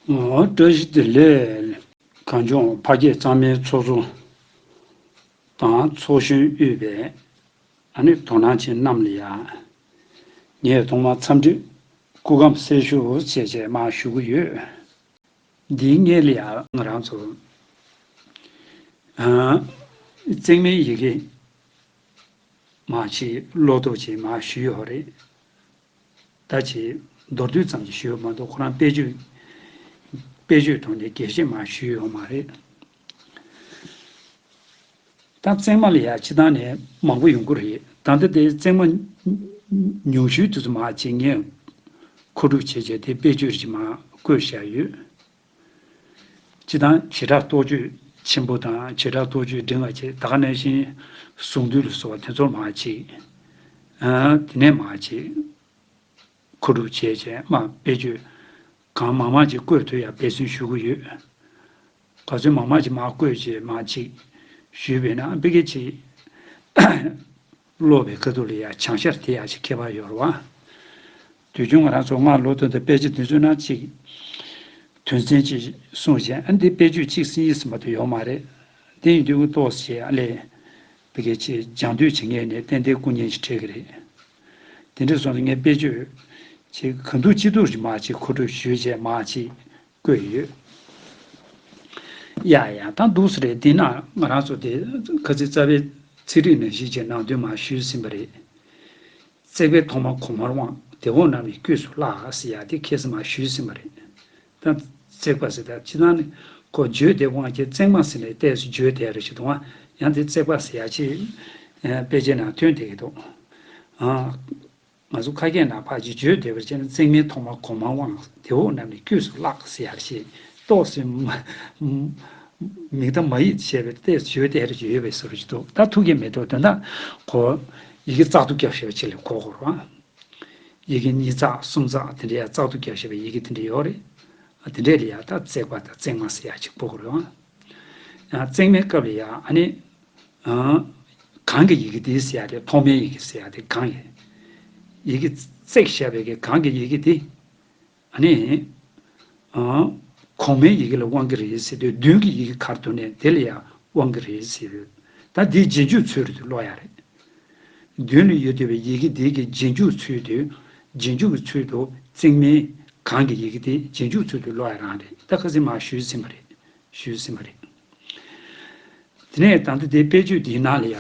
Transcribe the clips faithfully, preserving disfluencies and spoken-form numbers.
ཨོ། བཀྲ་ཤིས་བདེ་ལེགས། གངས་ལྗོངས་ཕ་སྐད་གཙང་མའི་ཚོགས་གཙོ་དང་ཚོགས་གཞོན་དབུས་པའི་ཨ་ནི་དོ་སྣང་ཅན་རྣམས་ལ་ཡ། ངས་ཐོག་མར་འཚམས་འདྲི་སྐུ་ཁམས་བཟང་ཞུ་ཞེས་བྱས་མར་ཞུ་གི་ཡོད། འདིའི་སྔོན་ལ་ཡ་ང་རང་ཚོ་ཨ་བརྩེགས་མའི་ཡི་གེ་མར་ཅིག་ཀློག་ཐུབ་ཅིག་མར་ཞུས་ཡོད་རེད། ད་ཅིག་མདོར་བསྡུས་ཙམ་ཅིག་ཞུས་ཡོད་མ་གཏོགས། ཁོ་རང་དཔེ་བརྗོད་དཔེ་བརྗོད་ཐོག་ནས་རྒྱས་བཤད་མར་ཞུས་ཡོད་མ་རེད། ད་བརྩེགས་མ་ལ་ཡ་སྤྱིར་བཏང་ནས་མང་པོ་ཡོང་གི་རེད། ད་ལྟ་དེ་བརྩེགས་མ་ཉུང་ཤོས་དེ་ཚོ་མར་ཅིག་ངས་མཁོ་སྒྲུབ་བྱས་བྱས་དེ་དཔེ་བརྗོད་ཅིག་མར་བཀོད་བཞག་ཡོད། སྤྱིར་བཏང་བྱེ་བྲག་རྟོགས་བརྗོད་ཆེན་པོ་དང་བྱེ་བྲག་རྟོགས་བརྗོད་འབྲིང་བ་བྱས། ད་ག་ནང་བཞིན་གཟུངས་བསྡུས་ལ་སོགས་པ་དེ་ཚོར་མར་ཅིག་ཨ་དེ་ནས་མར་ཅིག་མཁོ་སྒྲུབ་བྱས་བྱས་མར་དཔེ་བརྗོད་གང་མང་མང་ཅིག་བཀོད་ཐུབ་ཡ་འབད་བརྩོན་ཞུ་གི་ཡོད། ག་ཚོད་མང་མང་ཅིག་མར་བཀོད་བྱས་མར་ཅིག་ཞུས་པས་ན་དཔེ་སྐད་ཅིག་ཀློག་པའི་ཁ་ཐུག་ལ་ཡ་བྱང་ཤར་དེ་ཡ་ཅིག་ཁྱད་པར་ཡོད་རེད་བ། དུས་རྒྱུན་ང་རང་ཚོ་སྔགས་ཀློག་དུས་དང་དཔེ་ཆ་དེ་ཚོའི་ནང་ཅིག་དོན་ཚན་ཅིག་གསུངས་བྱས། ཨ་འདི་དཔེ་བརྗོད་གཅིག་ཟིན་ཡིན་ཟིན་པ་དེ་ཡོད་མ་རེད། དེ་ཡིན་དུས་ཏོག་ཙམ་ཨ་ལས་དཔེ་སྐད་ཅིག་སྦྱང་འདོད་བྱེད་མཁན་ནས་ཏན་ཏན་སྐུ་ཉིད་ཅིག་འཕྲད་ཀྱི་རེད། དེ་འདྲ་སོང་ཙང་ངས་དཔེ་བརྗོད་ཅིག་གང་ཐུབ་ཅི་ཐུབ་ཅིག་མར་ཅིག་མཁོ་སྒྲུབ་ཞུས་བྱས་མར་ཅིག་བཀོད་ཡོད། ཡ་ཡ། ད་འདུག་སེ་རེད། འདི་ན་ང་རང་ཚོ་དེ་ཁ་ཚིག་རྩ་བའི་ཚིག་རིས་ནང་བཞིན་བྱས་ནང་དོན་མར་ཞུས་ཟིན་པ་རེད། བརྩེགས་པའི་ཐོག་མ་གོང་མར་དབང་། དེ་འོག་རྣམས་ནི་དཀྱུས་སུ་བརླག་ཟེར་ཡ་དེ་ཁ་སང་མར་ཞུས་ཟིན་པ་རེད། ད་བརྩེགས་པ་ཟེར་ད་སྤྱིར་བཏང་ནི་ཁོ་བརྗོད་བདེ་བའི་དབང་གིས་བརྩེགས་མ་ཟེར་ནས་ཏོག་ཙམ་བརྗོད་བདེ་རེད་ཞིག་འདུག་ཨ། ཡང་དེ་བརྩེགས་པ་ཟེར་ཡ་ཅིག་ཨ་དཔེ་ཆའི་ནང་ཐོན་བསྡད་ཀྱི་འདུག་ཨ། ང་ཚོ་ཁ་སྐད་ནང་ཕར་ཅིག་བརྗོད་བདེ་བར་བྱས་ན། བརྩེགས་མའི་ཐོག་མ་གོང་མར་དབང་། དེ་འོག་རྣམས་ནི་དཀྱུས་སུ་བརླག་ཟེར་ཡ་ཞིག་ཏོག་ཙམ་མིག་ལྟ་མ་ཡིད་བྱས་པའི་ཏོག་ཙམ་བརྗོད་བདེ་རེ་ཡོད་པའི་བཟོ་འདྲ་ཞིག་འདུག་ད་ཐུགས་ཀྱི་མེ་ཏོག་དོན་དག་ཁོ་ཡི་གེ་བཙག་འཐུ་རྒྱབ་བཞག་པ་ཅིག་ལ་གོ་དགོས་རེད་བ། ཡི་གེ་གཉིས་བཙག་གསུམ་བཙག་དེ་འདྲ་ཡ་བཙག་འཐུ་རྒྱབ་བཞག་པའི་ཡི་གེ་དེ་འདྲ་ཡོད་རེད། དེ་འདྲས་ལ་ཡ་ད་བརྩེགས་པ་དང་བརྩེགས་མ་ཟེར་ཡ་ཅིག་གོ་དགོས་རེད་བ། ཡང་བརྩེགས་མའི་སྐབས་ལ་ཡ་ཨ་ནི། ཨ། གང་གི་ཡི་གེ་དེ་ཟེར་ཡ་དེ། ཐོག་མའི་ཡི་གེ་ཟེར་ཡ་དེ་གང་ཡི། ཡི་གེ་བརྩེགས་བཞག་པའི་གི་གང་གི་ཡི་གེ་དེ། ཨ་ནི། ཨ། གོང་མའི་ཡི་གེ་ལ་དབང་གི་རེད་ཟེར་དུས། མདུན་གྱི་ཡི་གེ་ག་རེ་འདུག་ནས་དེ་ལ་ཡ་དབང་གི་རེད་ཟེར་དུས། ད་འདིའི་རྗེས་འཇུག་ཚུལ་དུ་ཀློག་ཡ་རེད། མདུན་ལ་ཡོད་བསྡད་པའི་ཡི་གེ་དེ་གི་རྗེས་འཇུག་ཚུལ་དུ། རྗེས་འཇུག་གི་ཚུལ་དུ་བརྩེགས་མའི་གང་གི་ཡི་གེ་དེ་རྗེས་འཇུག་ཚུལ་དུ་ཀློག་ཡ་རང་རེད། ད་ཁ་སང་མར་ཞུས་ཟིན་པ་རེད། ཞུས་ཟིན་པ་རེད། དེ་ནས་ད་ལྟ་དེ་དཔེ་བརྗོད་འདིའི་ནང་ལ་ཡ།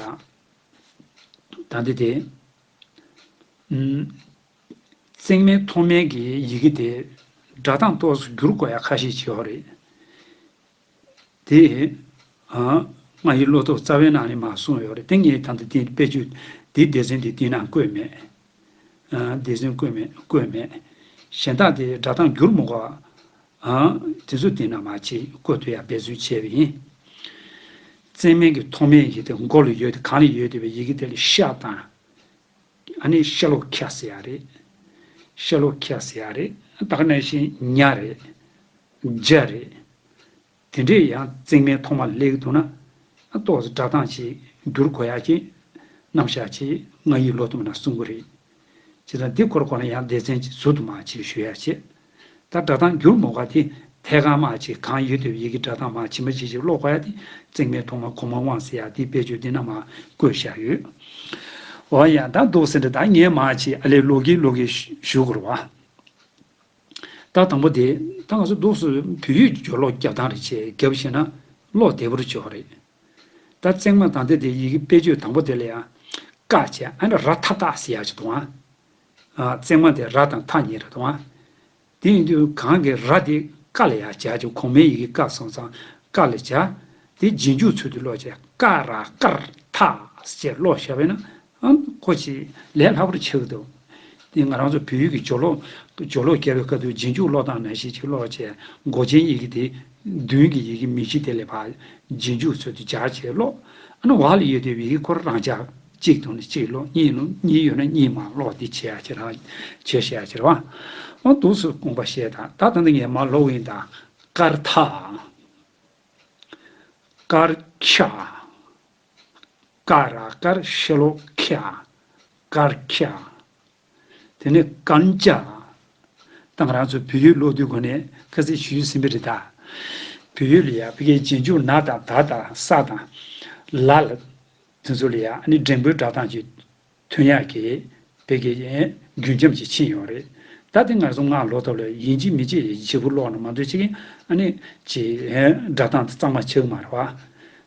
ད་ལྟ་དེ། ཨུམ། བརྩེགས་མའི་ཐོག་མའི་གི་ཡི་གེ་དེ་སྒྲ་གདངས་ཏོག་ཙམ་བསྒྱུར་དགོས་ཡ་ཁ་ཤས་ཅིག་ཡོད་རེད། དེ། ཨ། ང་ཡི་བློ་སྟོབས་རྩ་བའི་ནང་ནས་མར་གསུངས་ཡོད་རེད། དེ་ངས་ད་ལྟ་དེ་དཔེ་བརྗོད་དེའི་སྡེ་ཚན་དེ་དེའི་ནང་བཀོད་མེད། ཨ། སྡེ་ཚན་བཀོད་མེད། བཀོད་མེད། གཞན་དག་དེ་སྒྲ་གདངས་བསྒྱུར་མི་དགོས། ཨ། དེ་ཚོ་དེ་ནང་མར་ཅིག་བཀོད་ཐུབ་ཡ་འབད་བརྩོན་བྱས་པ་ཡིན། བརྩེགས་མའི་གི་ཐོག་མའི་ཡི་གེ་དེ་མགོ་ལ་ཡོད་དེ། གང་ལ་ཡོད་བསྡད་པའི་ཡི་གེ་དེ་ལ་ཤ་དང་། ཨ་ནི་ཤ་ལོ་ཁ་ཟེར་ཡ་རེད། ཤ་ལོ་ཁ་ཟེར་ཡ་རེད། ད་ག་ནང་བཞིན་ཉ་རེད། ཇ་རེད། དེ་འདྲས་ཡང་བརྩེགས་མའི་ཐོག་མ་ལ་སླེབས་འདུག་ན། ཨ། ཏོག་ཙམ་སྒྲ་གདངས་ཅིག་བསྒྱུར་དགོས་ཡ་ཅིག་རྣམ་གཞག་ཅིག་ང་ཡི་བློ་སྟོབས་ནང་གསུང་གི་རེད། བྱས་ཙང་འདི་སྐོར་སྐོར་ལ་ཡང་སྡེ་ཚན་ཅིག་ཟུར་དུ་མར་ཅིག་ཞུ་ཡ་བྱེད། ད་སྒྲ་གདངས་བསྒྱུར་མི་དགོས་པ་དེ་ཐད་ཀར་མར་ཅིག་གང་ཡོད་བསྡད་པའི་ཡི་གེ་སྒྲ་གདངས་མར་ཇི་མ་ཇི་བཞིན་ཀློག་དགོས་ཡ་དེ། བརྩེགས་མའི་ཐོག་མ་གོང་མར་དབང་ཟེར་ཡ་དེ་དཔེ་བརྗོད་འདི་ན་མར་བཀོད་བཞག་ཡོད། འོ་ཡ། ད་འདུག་སེ་འདྲ། ད་ངས་མར་ཅིག་ཨ་ལས་ཀློག་གིན་ཀློག་གིན་ཞུ་དགོས་རེད་བ། ད་དང་པོ་དེ། ད་ང་ཚོ་འདུག་སེ་བོད་ཡིག་སྦྱོར་ཀློག་རྒྱབ་སྟངས་རེ་བྱས་རྒྱབ་བྱས་ན་ཀློག་བདེ་པོ་རེ་ཅིག་ཡོད་རེད། ད་བརྩེགས་མ་དང་དེ་དེ་ཡི་གེ་དཔེ་བརྗོད་དང་པོ་དེ་ལ་ཡང་ཀ་བྱས། ཨ་ནི་ར་ཐ་ཏ་ཟེར་ཡ་ཅིག་འདུག་ཨ། ཨ། བརྩེགས་མ་དེ་ར་དང་ཐ་གཉིས་རེད་འདུག་ཨ། དེ་ཡིན་དུས་གང་གི་ར་དེ་ཀ་ལ་ཡ་སྦྱར་ཅིག་གོང་མའི་ཡི་གེ་ཀ་སོང་ཙང་ཀ་ལ་སྦྱར། དེ་རྗེས་འཇུག་ཚུལ་དུ་ཀློག་བྱས། ཀ་ར་ཀར་ཐ་ཟེར་ཀློག་བཞག་པས་ན། ཨ། ཁོ་ཅིག་ལས་སླ་པོར་ཆགས་འདུག་དེ་ང་རང་ཚོ་བོད་ཡིག་གི་སྦྱོར་ཀློག་སྦྱོར་ཀློག་རྒྱབ་པའི་སྐབས་དུ་རྗེས་འཇུག་ཀློག་སྟངས་ནང་བཞིན་ཅིག་ཀློག་བྱས། མགོ་ཅན་ཡི་གེ་དེ། མདུན་གྱི་ཡི་གེ་མིང་གཞི་དེ་ལ་ཕར་རྗེས་འཇུག་ཚུལ་དུ་སྦྱར་བྱས་ཀློག་ཨ་ནི་འོག་ལ་ཡོད་དེ་ཡི་གེ་ཁོ་རང་རང་སྦྱར། གཅིག་དང་ནི་གཅིག་ཀློག་གཉིས་ནི་གཉིས་ཡོད་ན་གཉིས་མར་ཀློག་འདི་བྱེད་ཡ་ཅིག་རང་བྱེད་བཤད་ཡ་ཅིག་རེད་བ། ཨོ། འདུག་སེ་དགོངས་པ་བཞེས་དང་། ད་ད་འདི་ངས་མར་ཀློག་ཡིན་ད། ཀར་ཐ། ཀར་ཁྱ། ཀ་ར་ཀར་ཤ་ལོ་ཁྱ། ཀར་ཁྱ། དེ་ནས་ཀན་ཅ། ད་ང་རང་ཚོ་བོད་ཡིག་ཀློག་དུས་སྒོ་ནས་ཁ་སང་ཞུས་ཟིན་པ་རེད་ད། བོད་ཡིག་ལ་ཡ་ཕ་གིའི་རྗེས་འཇུག་ན་དང་ད་དང་ས་དང་ལ་ལ་དེ་ཚོ་ལ་ཡ་ཨ་ནི་འགྲེང་བུའི་སྒྲ་གདངས་ཀྱི་ཐོན་ཡག་གི་ཕ་གིའི་རྒྱུན་འབྱམས་ཀྱི་ཕྱིན་ཡོད་རེད། ད་དེ་ང་ཚོ་སྔགས་ཀློག་ཐབས་ལ་ཡིན་གཅིག་མིན་གཅིག་བརྗེ་པོ་ཀློག་ན་མ་གཏོགས་ཅིག་ཨ་ནི་ཅིག་སྒྲ་གདངས་དེ་གཙང་མ་ཆགས་ཀྱི་མ་རེད་བ།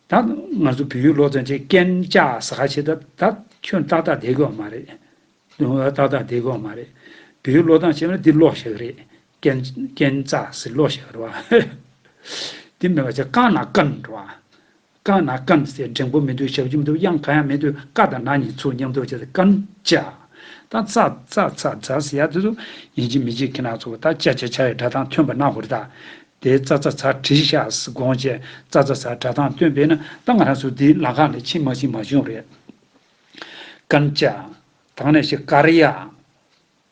ད་ང་ཚོ་བོད་ཡིག་ཀློག་ཙམ་ཅིག་རྐྱེན་ལྕགས་ཟེར་ག་བྱེད་ད་ད་ཁྱོན་ཏག་ཏག་བསྡད་དགོས་མ་རེད། ཏག་ཏག་བསྡད་དགོས་མ་རེད། བོད་ཡིག་ཀློག་སྟངས་བྱས་ན་འདི་ཀློག་བཞག་གི་རེད། རྐྱེན་རྐྱེན་ཙ་ཟེར་ཀློག་བཞག་གི་རེད་བ། འདི་མེད་པ་བྱས་ཀ་ན་ཀན་རེད་བ། ཀ་ན་ཀན་ཟེར་འགྲེང་བུ་མི་འདུག་ཞབས་ཀྱུ་མི་འདུག་དབྱངས་གང་ཡང་མི་འདུག་ཀ་དང་ན་གཉིས་ཚུར་མཉམ་དུ་བྱས་ཏེ་ཀན་ཅ། ད་ཙ་ཙ་ཙ་ཙ་ཟེར་ཡ་དེ་ཚོ་ཡིན་གཅིག་མིན་གཅིག་ཁྱེད་རང་ཚོ་ད་ཅ་ཅ་ཆ་ཡི་སྒྲ་གདངས་ཐོན་པ་གནང་དགོས་རེད་ད། དེ་ཙ་ཙ་ཚ་བྲིས་ཤག་ཟེར་དགོངས་བྱས་ཙ་ཙ་ཚ་སྒྲ་གདངས་བཏོན་པས་ན་ད་ང་རང་ཚོ་འདི་ལམ་ཁ་ནས་ཕྱིན་མ་ཕྱིན་མ་བྱུང་རེད། ཀན་ཅ། དེ་ནས་ཤི་ཀར་ཡ།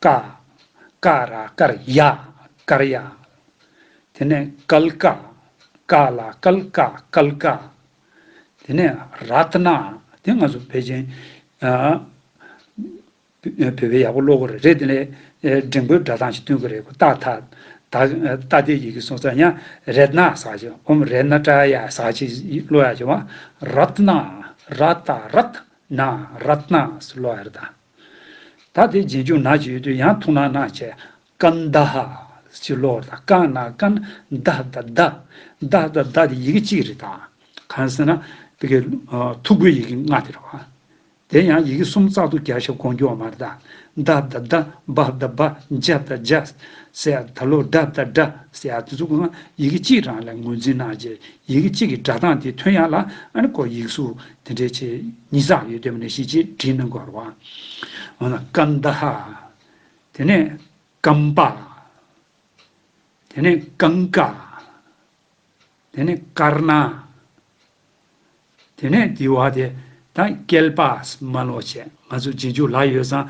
ཀ། ཀ་ར་ཀར་ཡ། ཀར་ཡ། དེ་ནས་ཀལ་ཀ། ཀ་ལ་ཀལ་ཀ། ཀལ་ཀ། དེ་ནས་རཏྣ། དེ་ང་ཚོ་ཕལ་ཆེར་ཨ། བོད་པས་ཡག་པོ་ཀློག་གི་རེད། རེད་དེ་ནས་འགྲེང་བུའི་སྒྲ་གདངས་ཤིག་སྟོན་གི་རེད། ཏ་ཐ། ད་ཏ་དེ་ཡི་གེ་སོང་ཙང་ཡང་རཏྣ་ཟེར་གྱི་ཨོཾ་རཏྣ་ཏྲ་ཡ་ཟེར་གྱི་ཀློག་ཡག་གི་བ། རཏྣ། ར་ཏ་རཏ། ན། རཏྣ་ཟེར་ཀློག་ཡག་རེད་ད། ད་དེ་རྗེས་འཇུག་ན་ཅིག་ཡོད་དུས་ཡང་ཐུག་ན་ན་བྱས། ཀན་ད་ཧ་ཅིག་ཀློག་རེད་ད། ཀ་ན་ཀན། ད་ད་ད། ད་ད་ད་དེ་ཡི་གེ་གཅིག་རེད་ད། གང་ཟེར་ན་དེ་གའི་ཐུག་པའི་ཡི་གེ་ལྔ་དེ་རེད་བ། དེ་ཡང་ཡི་གེ་གསུམ་བཙག་འཐུ་རྒྱག་ཤག་དགོངས་རྒྱུ་བ་མ་རེད་ད། ད་ད་ད། བ་ད་བ། ཇ་ད་ཇ། ཟེར་ཡ་ད་ལོ་ཌ་ད་ཌ་ཟེར་ཡ་དེ་ཚོ་ཀུན་ཡི་གེ་གཅིག་རང་ལ་ངོས་འཛིན་གནང་རྗེས་ཡི་གེ་གཅིག་གི་སྒྲ་གདངས་དེ་ཐོན་ཡག་ལ་ཨ་ནི་ཁོ་ཡིག་གཟུགས་དེ་འདྲའི་ཆེ་ཉིས་བརྩེགས་ཡོད་དེ་མིན་ན་ཞིག་ཅིག་བྲིས་གནང་དགོས་རེད་བ། འོ་ན་ཀན་ད་ཧ། དེ་ནས་ཀམ་པ། དེ་ནས་ཀང་ཀ། དེ་ནས་ཀར་ན། དེ་ནས་དེ་བ་དེ་ད་ཀལ་པ་མ་ལོག་བྱས། ང་ཚོ་རྗེས་འཇུག་ལ་ཡོད་ཙང་།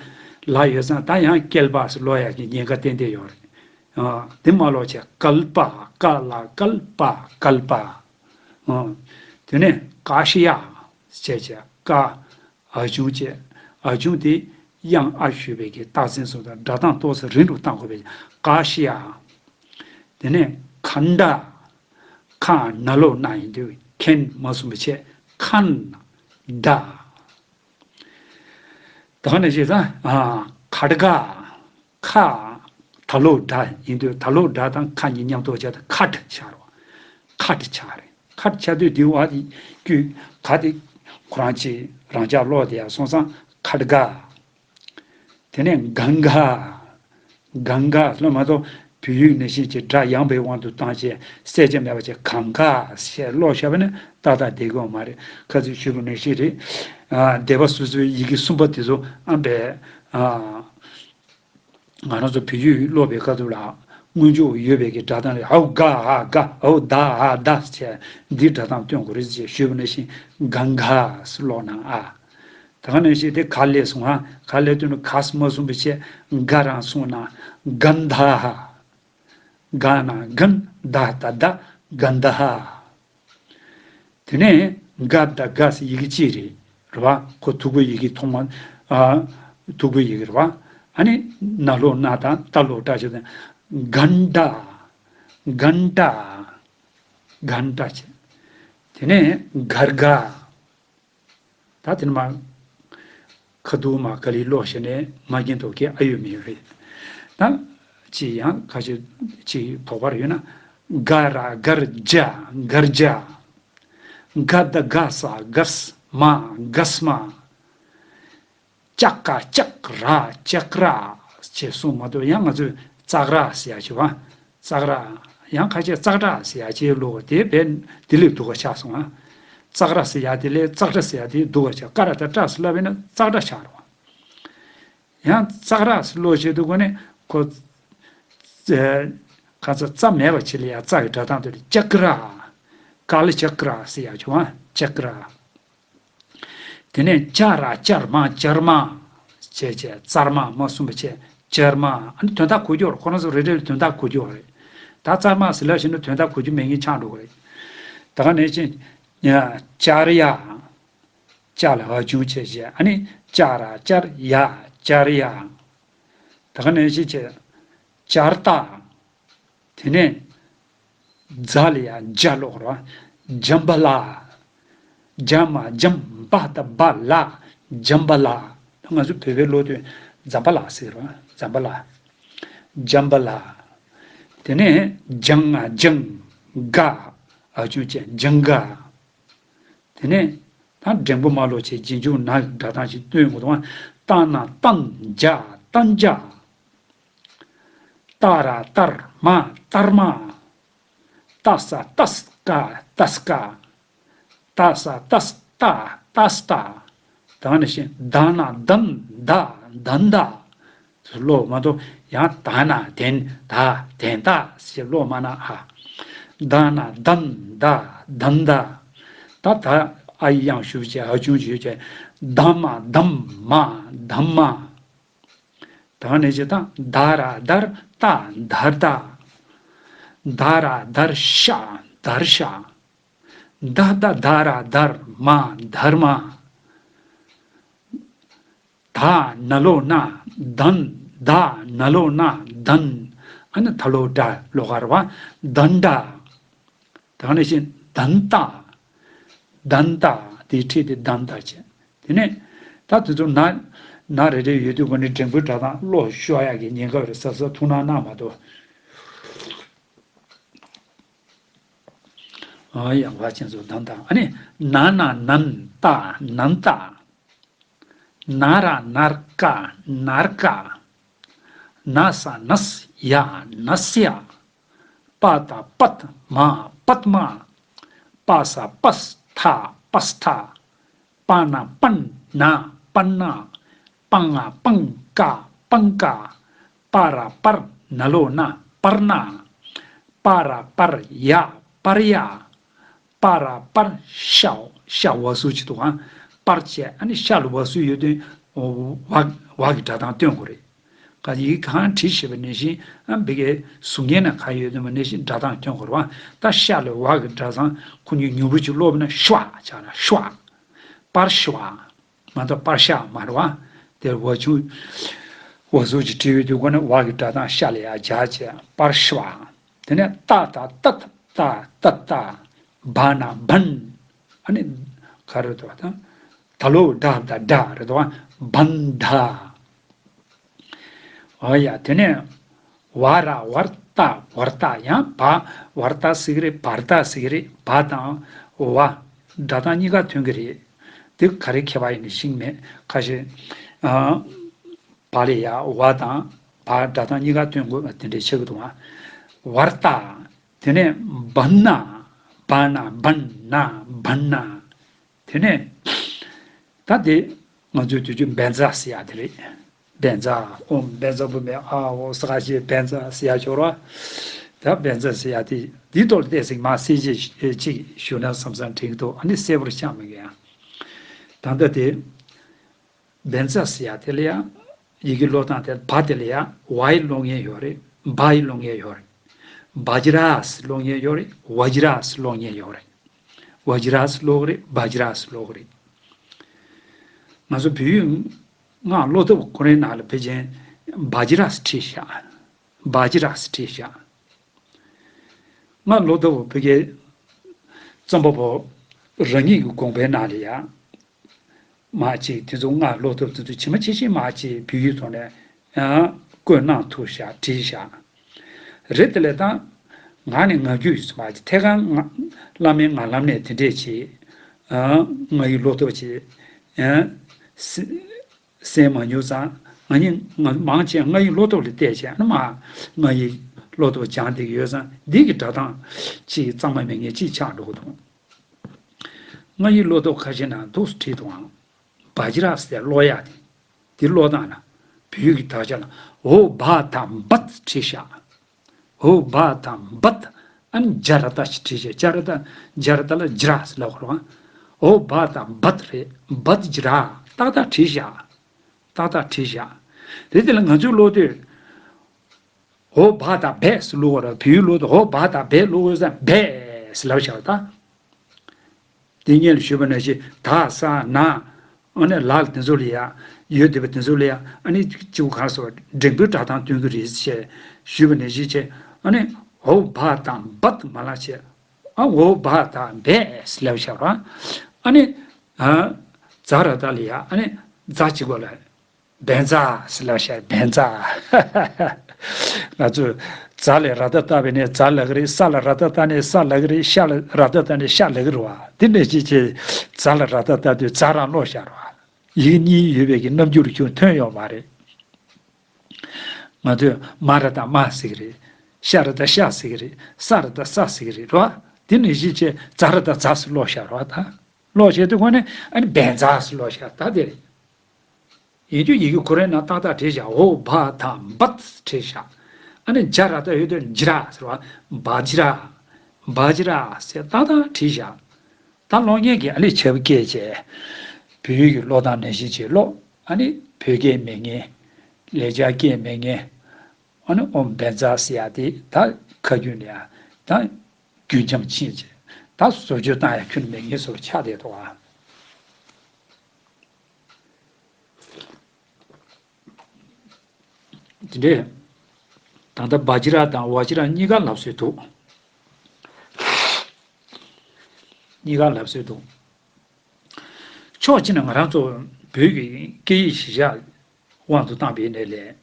ལ་ཡོད་ཙང་ད་ཡང་ཀལ་པ་ལོག་ཡག་གི་ཉེན་ཁ་ཏན་ཏན་ཡོད་རེད། ཨ། དེ་མ་ལོག་བྱས། ཀལ་པ། ཀ་ལ་ཀལ་པ། ཀལ་པ། ཨ། དེ་ནས་ཀ་ཤི་ཡ་བྱས་བྱས། ཀ། འ་གཞུང་བཅས། འ་གཞུང་དེ་དབྱངས་ཨ་ཞུས་པའི་གི་རྟགས་མཚན་སོགས་དང་སྒྲ་གདངས་ཏོག་ཙམ་རིང་རུ་བཏང་དགོས་པའི་ཀ་ཤི་ཡ། དེ་ནས་ཁན་ཌ། ཁ་ན་ལོ་ན་ཡིན་དུས་ཁན་མ་གསུངས་པ་བྱས། ཁན་ཌ། ད་ག་ནས་བྱས་ཙང་ཁ་ཌ་ག། ཁ། ད་ལོ་ཌ་ཡིན་དུས་ད་ལོ་ཌ་དང་ཁ་གཉིས་མཉམ་དུ་བྱས་ཏེ་ཁ་ཌ་ཆགས་རེད། ཁ་ཌ་ཆགས་རེད། ཁ་ཌ་ཆགས་དུས་འདི་བ་དེ་ཀྱུ་ག་དེ་ཁོ་རང་ཅིག་རང་འཇགས་ཀློག་དེ་ཡང་སོང་ཙང་ཁ་ཌ་ག། དེ་ནས་གང་ག། གང་ག་ལ་མ་གཏོགས་བོད་ཡིག་ནང་བཞིན་གྱི་སྒྲ་ཡངས་པའི་དབང་དུ་བཏང་བྱས་གསལ་ཆ་མེད་པ་བྱས་གང་ག་ཞེས་ཀློག་བཞག་པ་ནི་ཏག་ཏག་བསྡད་ཀྱི་ཡོད་མ་རེད། ཁ་ཚིག་ཞུས་པ་ནང་བཞིན་རེད། ཨ། སྡེ་པ་སོ་སོའི་ཡི་གེ་གསུམ་པ་དེ་ཚོ་ཨ་བས། ཨ། ང་རང་ཚོ་བོད་ཡིག་ཀློག་པའི་སྐབས་དུ་ལ་སྔོན་འཇུག་ཡོད་པའི་གི་སྒྲ་གདངས་རེད། ཨའུ་ག་ཨ་ག། ཨའུ་ད་ཨ་ད་ཟེར་འདིའི་སྒྲ་གདངས་སྟོན་དགོས་རེད་ཅེས་ཞུས་པ་ནང་བཞིན་གང་ག་ཟེར་ཀློག་ན་ཨ། ད་ག་ནང་བཞིན་དེ་ག་ལས་སོང་ཨ། ག་ལས་དོན་ག་ས་མ་གསུངས་པའི་ཆེད་ག་རང་གསུངས་ན་གན་ད་ཧ། ག་ན་གན། ད་ད་ད། གན་ད་ཧ། དེ་ནས་ག་ད་ག་ཟེར་ཡི་གེ་གཅིག་རེད། རེད་བ། ཁོ་ཐུག་པའི་ཡི་གེ་ཐོག་མ། ཨ། ཐུག་པའི་ཡི་གེ་རེད་བ། ཨ་ནི་ན་ལོ་ན་དང་ད་ལོ་ད་བྱས་ཏེ་གན་ད། གན་ད། གན་ད་བྱས། དེ་ནས་གར་ག། ད་དེ་ནི་མ། ཁ་ཐུག་མ་ག་ལེར་ཀློག་བྱས་ནས་མ་རྒན་ཐོག་གི་ཨ་ཡོད་མེད་ཡོད་རེད། ད་ཅི་ཡང་ཁ་ཤས་ཅིག་དོགས་པ་རེ་ཡོད་ན། ག་ར་གར་ཇ། གར་ཇ། ག་ད་ག་ས་ག་ས་མ། ག་ས་མ། ལྕགས་ཀ་ལྕགས་ར་ལྕགས་ར་ཅེས་གསུངས་མ་གཏོགས་ཡང་ང་ཚོས་ཙག་ར་ཟེར་ཡ་ཅིག་བ། ཙག་ར། ཡང་ཁ་ཤས་ཙག་སྒྲ་ཟེར་ཡ་ཅིག་ཀློག་དེ་བས་དེ་ལས་སྡུག་པ་ཆགས་སོང་ང་། ཙག་ར་ཟེར་ཡ་དེ་ལས་ཙག་སྒྲ་ཟེར་ཡ་དེ་སྡུག་པ་ཆགས། ཀ་ར་ད་སྒྲ་ཟེར་ལབ་པས་ན་ཙག་སྒྲ་ཆགས་རོ། ཡང་ཙག་ར་ཟེར་ཀློག་བྱེད་དུས་ཀོ་ནས་ཁོ། ཁ་ཚ་ཙ་མེད་པ་ཅིག་ལ་ཡ་ཙ་གི་སྒྲ་གདངས་དེ་ལ་ལྕགས་ར། ཀ་ལ་ལྕགས་ར་ཟེར་ཡ་ཅིག་བ། ལྕགས་ར། དེ་ནས་ལྕགས་ར་ལྕགས་མ་ལྕགས་མ། བྱས་བྱས་ཙར་མ་མ་གསུངས་པ་བྱས་ལྕགས་མ། ཨ་ནི་དོན་དག་གོ་རྒྱུ་རེད། ཁོ་རང་ཚོ་རེ་རེ་ལ་དོན་དག་གོ་རྒྱུ་རེད། ད་ཙར་མ་ཟེར་ལབ་བཞིན་དུ་དོན་དག་གོ་རྒྱུ་མེད་མཁན་ཆགས་འགྲོ་གི་རེད། ད་ག་ནས་ཅི། ལྕགས་ཡ། ལྕགས་ལ་འ་ཆུང་བྱས་བྱས་ཨ་ནི་ལྕགས་ར་ལྕགས་ཡ། ལྕགས་ཡ། ད་ག་ནས་ཅི་བྱས། ཅར་ཏ། དེ་ནས་ཛ་ལ་ཡ་ཇ་ལོག་ར། ཇམ་བ་ལ། ཇ་མ་ཇམ་བ་ད་བ་ལ། ཇམ་བ་ལ། ང་ཚོ་བོད་པའི་ཀློག་དུས་ཛམ་བ་ལ་ཟེར་ར། ཛམ་བ་ལ། ཇམ་བ་ལ། དེ་ནས་ཇང་ང་ཇང་། ག་ཨ་ཅུང་བྱས་ཇང་ག། དེ་ནས་ད་འགྲེང་བུ་མ་ལོག་བྱས་རྗེས་འཇུག་ན་གི་སྒྲ་གདངས་ཤིག་སྟོན་དགོས་དང་། ཏ་ན་ཏན་ཇ་ཏན་ཇ། ཏ་ར་ཏར་མ་ཏར་མ། ཏ་ས་ཏས་ཀ་ཏས་ཀ། ཏ་ས་ཏས་ཏ་ཏས་ཏ། ད་ནི་ཤིང་ད་ན་དན་ད་དན་ད། ལོ་མ་གཏོགས་ཡང་ད་ན་དན་ད་དན་ད་ཞེས་ལོ་མ་ན་ཨ། ད་ན་དན་ད་དན་ད། ད་ད་ཨ་ཡི་དབྱངས་ཞུ་བྱས་ཨ་ཆུང་ཞུ་བྱས། ད་མ་དམ་མ་དམ་མ། ད་ནས་ཅི་དང་། ད་ར་དར་ཏ་དར་ཏ། ད་ར་དར་ཤ་དར་ཤ། ད་ད་ད་ར་དར་མ་དར་མ། ད་ན་ལོ་ན་དན། ད་ན་ལོ་ན་དན། ཨ་ནི་ད་ལོ་ད་ལོ་ག་ར་བ་དན་ད། ད་ནས་ཅི་དན་ཏ། དན་ཏ། དེའི་ཁྲིད་དེ་དན་ཏ་བྱས། དེ་ནས་ད་དེ་ཚོ་ན་ན་རེ་རེ་ཡོད་དུས་ཀུན་ནས་འགྲེང་བུའི་སྒྲ་གདངས་ཀློག་ཤོར་ཡག་གི་ཉེན་ཁ་རེད། གཟབ་གཟབ་ཐུགས་སྣང་གནང་མ་གཏོགས། ཨ་ཡ་བ་ཅན་ཚོ་དན་ཏ། ཨ་ནི་ན་ན་ནན་ཏ་ནན་ཏ། ན་ར་ནར་ཀ་ནར་ཀ། ན་ས་ནས་ཡ་ནས་ཡ། པ་ད་པད་མ་པད་མ། པ་ས་པས་ཐ་པས་ཐ། པ་ན་པན་ན་པན་ན། པ་ང་པང་ཀ་པང་ཀ། པ་ར་པར་ན་ལོ་ན་པར་ན། པ་ར་པར་ཡ་པར་ཡ། པ་ར་པར་ཤ་ཤ་བ་སུ་ཅི་འདུག་ཨང་། པར་བྱས་ཨ་ནི་ཤ་ལ་བ་སུ་ཡོད་དུས་བ་བ་གི་སྒྲ་གདངས་སྟོན་དགོས་རེད། ག་ཡིག་གང་བྲིས་ཞེས་པ་ནང་བཞིན་ཨ་འབི་གའི་གཟུགས་བརྙན་ན་གང་ཡོད་དུས་མ་ནང་བཞིན་སྒྲ་གདངས་སྟོན་དགོས་རེད་བ། ད་ཤ་ལ་བ་གི་སྒྲ་གདངས་ཁོ་གཉིས་མྱུར་པོ་ཅིག་ཀློག་པ་ན་ཤ་ཆགས་ན་ཤ། པར་ཤ། མ་གཏོགས་པར་ཤ་མ་རེད་བ། དེ་བ་ཆུང་བ་སུ་ཅིག་བྲིས་ཡོད་དུས་ཁོ་ནི་བ་གི་སྒྲ་གདངས་ཤ་ལ་ཡ་སྦྱར་བྱས་པར་ཤ། དེ་ནས་ཏ་ད་ཏད་ཏ་ཏད་ཏ། བ་ན་བན། ཨ་ནི་ག་རེ་འདུག་ད། ད་ལོ་ད་ད་ད་རེད་འདུག་བ། བན་ད། ཨོ་ཡ། དེ་ནས་བ་ར་བར་ཏ་བར་ཏ། ཡང་བ་བར་ཏ་ཟེར་གི་རེད། བར་ཏ་ཟེར་གི་རེད། བ་དང་བ་སྒྲ་གདངས་གཉིས་ཀ་ཐོན་གི་རེད། དེ་ག་རེ་ཁྱད་པར་ཡིན་ནི་ཤེས་མེད། ཁ་ཤས་ཨ། བ་ལ་ཡ་བ་དང་བ་སྒྲ་གདངས་གཉིས་ཀ་ཐོན་དགོས་པ་དེ་འདྲའི་ཆགས་ཀྱི་འདུག་ཨ། བར་ཏ། དེ་ནས་བན་ན། བ་ན་བན་ན་བན་ན། དེ་ནས་ད་དེ་ང་ཚོའི་དུས་རྒྱུན་བཛྲ་ཟེར་ཡ་དེ་རེད། བཛྲ། ཨོཾ་བཛྲ་བྷཱུ་མི་ཨཱཿཧཱུྃ་ས་ག་ཞེས་བཛྲ་ཟེར་ཡ་ཆོག་ར། ད་བཛྲ་ཟེར་ཡ་དེ་འདིའི་ཐོག་ལ་བལྟས་ཟིན་མ་གསལ་བཤད་ཅིག་ཞུ་ན་བསམ་བསམ་དྲན་གྱི་འདུག་ཨ་ནི་གསལ་པོར་ཆགས་མི་འགྱུར་ཡང་། ད་ལྟ་དེ། བཛྲ་ཟེར་ཡ་དེ་ལ་ཡང་། ཡི་གེ་ཀློག་སྟངས་དེ་བ་དེ་ལ་ཡང་བ་ཡི་ཀློག་མཁན་ཡོད་རེད། བ་ཡི་ཀློག་མཁན་ཡོད་རེད། བཛྲ་ཟེར་ཀློག་མཁན་ཡོད་རེད། བཛྲ་ཟེར་ཀློག་མཁན་ཡོད་རེད། བཛྲ་ཟེར་ཀློག་གི་རེད། བཛྲ་ཟེར་ཀློག་གི་རེད། ང་ཚོ་བོད་ཡིག་སྔགས་ཀློག་སྟབས་ཁོ་རའི་ནང་ལ་ཕལ་ཆེར་བཛྲ་ཟེར་བྲིས་བཞག་བཛྲ་ཟེར་བྲིས་བཞག་སྔགས་ཀློག་སྟབས་བོད་སྐད་རྩོམ་པ་པོ་རང་ཉིད་ཀྱི་དགོངས་པའི་ནང་ལ་ཡང་། མ་གཅིག་དེ་ཚོ་སྔགས་ཀློག་སྟབས་དེ་ཚོ་ཇི་མ་ཇི་བཞིན་མ་གཅིག་བོད་ཡིག་ཐོག་ནས་ཡང་བཀོད་གནང་ཐུབ་བཞག་བྲིས་བཞག་རེད། དེ་ལས་ད་ང་ནི་ང་རྒྱུད་ཡིན་ཙམ་པ་ཅིག་ཐད་ཀར་ང་བླ་མའི་ངག་ལམ་ནས་དེ་འདྲས་ཅིག་ཨ། སྔགས་ཡིག་ཀློག་སྟབས་ཅིག་ཨ། སེ་སེམས་མ་མྱོང་ཙང་། ང་གཉིས་ང་མང་ཆེ་སྔགས་ཡིག་ཀློག་སྟོབས་ལ་བལྟས་བྱས་ཨ་ནི་མ་སྔགས་ཡིག་ཀློག་སྟོབས་སྦྱངས་བསྡད་ཀྱི་ཡོད་ཙང་འདི་གི་སྒྲ་གདངས་ཅིག་གཙང་མ་མེད་མཁན་ཅིག་ཆགས་འགྲོ་གི་འདུག་སྔགས་ཡིག་ཀློག་སྟོབས་ཁ་ཤས་ནང་འདུག་སེ་བྲིས་འདུག་ཨང་། བཛྲ་ཟེར་ཀློག་ཡག་དེ། དེ་ཀློག་སྟངས་ལ་བོད་ཡིག་གི་དག་ཆ་ལ་འོ་བ་ད་བད་བྲིས་བཞག་འོ་བ་ད་བད། ཨ་ནི་ཇ་ར་ཏ་ཞིག་བྲིས་བཞག་ཇ་ར་ཏ་ཇ་ར་ཏ་ལ་ཇྲ་ཟེར་ལབ་དགོས་རེད་བ། འོ་བ་ད་བད་རེད། བད་ཇྲ་ཏག་ཏག་བྲིས་བཞག་ཏག་ཏག་བྲིས་བཞག་དེ་དེ་ལ་ང་ཚོས་ཀློག་དུས། འོ་བ་ད་བད་ཟེར་ཀློག་དགོས་རེད། བོད་ཡིག་ཀློག་དུས་འོ་བ་ད་བད་ཀློག་དགོས་ས་བད་ཟེར་ལབ་བཞག་ད། དེ་སྔོན་ལ་ཞུས་པ་ནང་བཞིན་ད་ས་ན། ཨ་ནི་ལ་དེ་ཚོ་ལ་ཡ་ཡོད་བསྡད་པ་དེ་ཚོ་ལ་ཡ་ཨ་ནི་གཅིག་པུ་གང་སོ་འགྲེང་བུའི་སྒྲ་གདངས་སྟོན་གྱི་རེད་ཅེས་ཞུས་པ་ནང་བཞིན་བྱས། ཨ་ནི་འོ་བ་དང་བད་མ་ལ་བྱས། ཨ་འོ་བ་དང་བས་ལབ་བྱ་ར། ཨ་ནི་ཛ་ར་བཏགས་ལ་ཡ་ཨ་ནི་ཛ་གཅིག་པ་ལ། བན་ཛ་ཟེར་ལབ་ཤག་བན་ཛ། ང་ཚོས་ཛ་ལ་ར་བཏགས་བཏགས་པ་ཡིན་ན་ཛ་ལབ་ཀྱི་རེད། ས་ལ་ར་བཏགས་བཏགས་ན་ས་ལབ་ཀྱི་རེད། ཤ་ལ་ར་བཏགས་བཏགས་ན་ཤ་ལབ་ཀྱི་རེད་བ། དེ་འདྲ་ཅིག་བྱས་ཛ་ལ་ར་བཏགས་བཏགས་དུས་ཛ་རང་ལོག་ཤག་རེད་བ། ཡིག་གཉིས་ཡོད་པའི་གི་རྣམ་འགྱུར་ཁྱོན་ཐོན་ཡོད་མ་རེད། ང་ཚོས་མ་ར་བཏགས་མ་ཟེར་གྱི་རེད། ཤ་ར་བཏགས་ཤ་ཟེར་གྱི་རེད། ས་ར་བཏགས་ས་ཟེར་གྱི་རེད་བ། དེ་འདྲ་ཅིག་བྱས་ཛ་ར་བཏགས་ཛ་ཟེར་ལོག་ཤག་རེད་བ། ད་ལོག་བྱས་དུས་ཁོ་ནས་ཨ་ནི་བན་ཛ་ཟེར་ལོག་ཤག་ད་དེ་རེད། ཡིན་རྒྱུ་ཡི་གེ་ཁོ་རའི་ནང་ཏག་ཏག་བྲིས་བཞག་འོ་བ་དང་བད་བྲིས་བཞག་ཨ་ནི་ཇ་ར་བཏགས་ཡོད་དུས་ཇི་ར་ཟེར་བ། བ་ཇི་ར། བ་ཇི་ར་ཟེར་ཏག་ཏག་བྲིས་བཞག་ད་གློག་བརྙན་གྱི་ཨ་ནི་བྱ་བ་སྐད་བྱས། བོད་ཡིག་གི་ཀློག་སྟངས་ནང་བཞིན་བྱས་ཀློག་ཨ་ནི་བོད་སྐད་མེད་མཁན། ལེགས་སྦྱར་སྐད་མེད་མཁན། ཨ་ནི་ཨོམ་བན་ཛ་ཟེར་ཡག་དེ་ད་ཁ་རྒྱུན་ནས་ཡང་ད་རྒྱུན་འཁྱམས་ཕྱིན་བྱས་ད་བཟོ་བཅོས་བཏང་ཡག་ཁྱོན་ནས་མེད་མཁན་བཟོ་འདྲ་ཆགས་བསྡད་འདུག་ཨ། དེ་འདྲས། ད་ལྟ་བ་ཇི་ར་དང་ཝ་ཇི་ར་གཉིས་ཀ་ལབ་སྲོལ་འདུག་གཉིས་ཀ་ལབ་སྲོལ་འདུག་ཕྱོགས་གཅིག་ནས་ང་རང་ཚོ་བོད་ཀྱི་སྐད་ཡིག་གཞིར་བཞག་དབང་དུ་བཏང་པའི་ནས་ལས།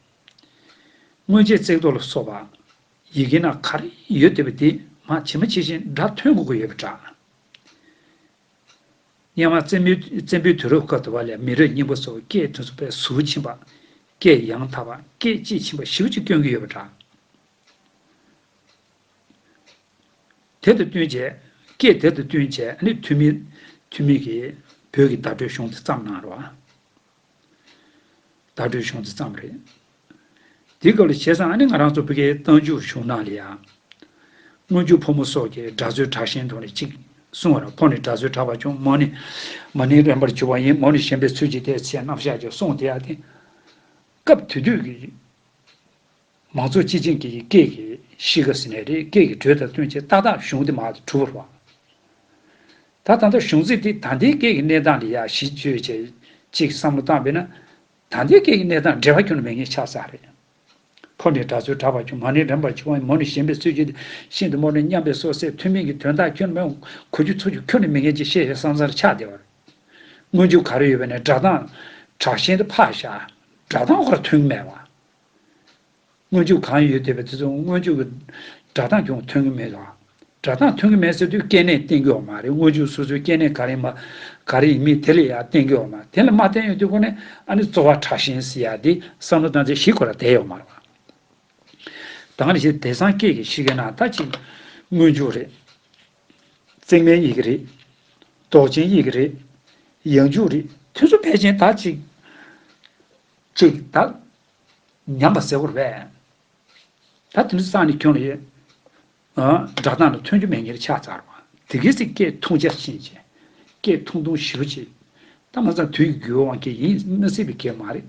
སྔོན་ཆད་བརྩེགས་གཏོར་ལ་སོགས་པ་ཡི་གེ་ནང་ག་རེ་ཡོད་བསྡད་པ་དེ་མར་ཇི་མ་ཇི་བཞིན་སྒྲ་ཐོན་དགོས་ཀྱི་ཡོད་པ་འདྲ། སྔོན་མ་བཙན་པོའི་བཙན་པོའི་དུས་རབས་སྐབས་དུ་བ་ལས་མི་རབས་རྙིང་པ་ཚོ་སྐད་དེ་ཚོ་དཔེ་ཟུར་ཕྱིན་པ། སྐད་ཡང་དག་པ་སྐད་དཔྱིས་ཕྱིན་པ་ཞེ་པོ་ཅིག་སྐྱོན་གྱི་ཡོད་པ་འདྲ། དེ་དང་བསྟུན་བྱས་སྐད་དེ་དང་བསྟུན་བྱས་ཨ་ནི་ཐོན་མི་ཐོན་མི་གིས་བོད་ཀྱི་བརྡ་སྤྲོད་གཞུང་དེ་བརྩམས་གནང་རོགས། བརྡ་སྤྲོད་གཞུང་དེ་བརྩམས་རེད། དེའི་སྐབས་ལ་བྱས་ཙང་ཨ་ནི་ང་རང་ཚོ་བོད་ཀྱི་རྟགས་འཇུག་གཞུང་ནང་ལ་ཡང་། སྔོན་འཇུག་ཕོ་མོ་སོགས་ཀྱི་སྒྲ་རྩོལ་དྲག་ཞན་དུ་ནས་གཅིག་གསུང་བར་ཕོ་ནི་སྒྲ་རྩོལ་དྲག་པར་བྱུང་མོ་ནི་མ་ནིང་རན་པར་གྱུར་པ་ཡིན་མོ་ནི་ཞན་པའི་ཚུལ་གྱིས་ཏེ་ཚེ་རྣམ་གཞག་ཀྱང་གསུངས་ཏེ་ཡ་དེ། སྐབས་དེ་དུས་ཀྱི་མང་གཙོ་སྤྱི་བྱིངས་ཀྱི་སྐད་ཀྱི་གཤིས་ཀ་ཟེར་ནའི་རེད། སྐད་ཀྱི་འགྲོས་དང་བསྟུན་བྱས་ཏག་ཏག་གཞུང་དེ་མར་གྲུབ་པ་རེད་བ། ད་ད་ལྟ་གཞུང་ཚིག་འདི་ད་ལྟའི་སྐད་ཀྱི་གནས་སྟངས་ལ་ཡ་གཞི་བཅོལ་བྱས་ཅིག་བསམ་བློ་བཏང་བས་ན། ད་ལྟའི་སྐད་ཀྱི་གནས་སྟངས་འབྲེལ་བ་ཁྱོན་ནས་མེད་མཁན་ཆགས་ཚར་རེད། ཕོ་ནི་སྒྲ་རྩོལ་དྲག་པར་བྱུང་མ་ནིང་རན་པར་གྱུར་པ་ཡིན་མོ་ནི་ཞན་པའི་ཚུལ་གྱིས་ཤིན་ཏུ་མོ་ནི་མཉམ་པའི་སོ་སོའི་ཐུན་མིན་གྱི་དོན་དག་ཁྱོན་ནས་མེད་གོ་རྒྱུ་ཚོར་རྒྱུ་ཁྱོན་ནས་མེད་མཁན་ཅིག་བཤད་བྱས་བསམ་ཚར་ཆགས་བསྡད་པ་རེད། སྔོན་འཇུག་ག་རེ་ཡོད་པ་ནས་སྒྲ་གདངས་དྲག་ཞན་དུ་ཕར་བཞག་སྒྲ་གདངས་ཁོ་ར་ཐོན་གྱི་མེད་པ། སྔོན་འཇུག་གང་ཡོད་བསྡད་པ་དེ་ཚོ་སྔོན་འཇུག་གི་སྒྲ་གདངས་ཀྱང་ཐོན་གྱི་མེད་ལ། སྒྲ་གདངས་ཐོན་གྱི་མེད་ཟེར་དུས་སྐྱེ་གནས་བསྟན་གྱི་ཡོད་མ་རེད། སྔོན་འཇུག་སོ་སོའི་སྐྱེ་གནས་ག་རེ་མ་ག་རེ་ཡིན་མིན་དེ་ལ་ཡང་བསྟན་གྱི་ཡོད་མ་རེད། དེ་ལ་མ་བསྟན་ཡོང་དུས་ཁོ་ནས་ཨ་ནི་རྩོལ་བ་དྲག་ཞན་ཟེར་ཡ་དེ་བསམ་བློ་བཏང་ཚེ་ཞིག་ཁོ་ར་བསྡད་ཡོད་མ་རེད་བ། ད་ག་ནང་བཞིན་དེང་སང་སྐད་ཀྱི་གཤིས་ཀའི་ནང་ད་ཅིག་སྔོན་འཇུག་རེད། བརྩེགས་མའི་ཡི་གེ་རེད། འདོགས་ཅན་ཡི་གེ་རེད། ཡང་འཇུག་རེད། དེ་ཚོ་ཕལ་ཆེར་ད་ཅིག་ཅིག་ད། ཉམས་པ་ཟེར་བ་རེད་པས། ད་དེ་འདྲ་བསགས་ནས་ཁྱོན་ནས་ཡོད། སྒྲ་གདངས་ལ་ཐོན་རྒྱུ་མེད་མཁན་ཆགས་ཚར་བ། དེ་གའི་ཚིག་སྐད་ཐུང་ཆ་ཕྱིན་བྱས། སྐད་ཐུང་ཐུང་ཞེ་པོ་ཅིག་ད་མ་ཚང་དུས་ཀྱི་འགྱུར་བའི་དབང་གིས་ཡིན་མ་སྲིད་པའི་སྐད་མ་རེད།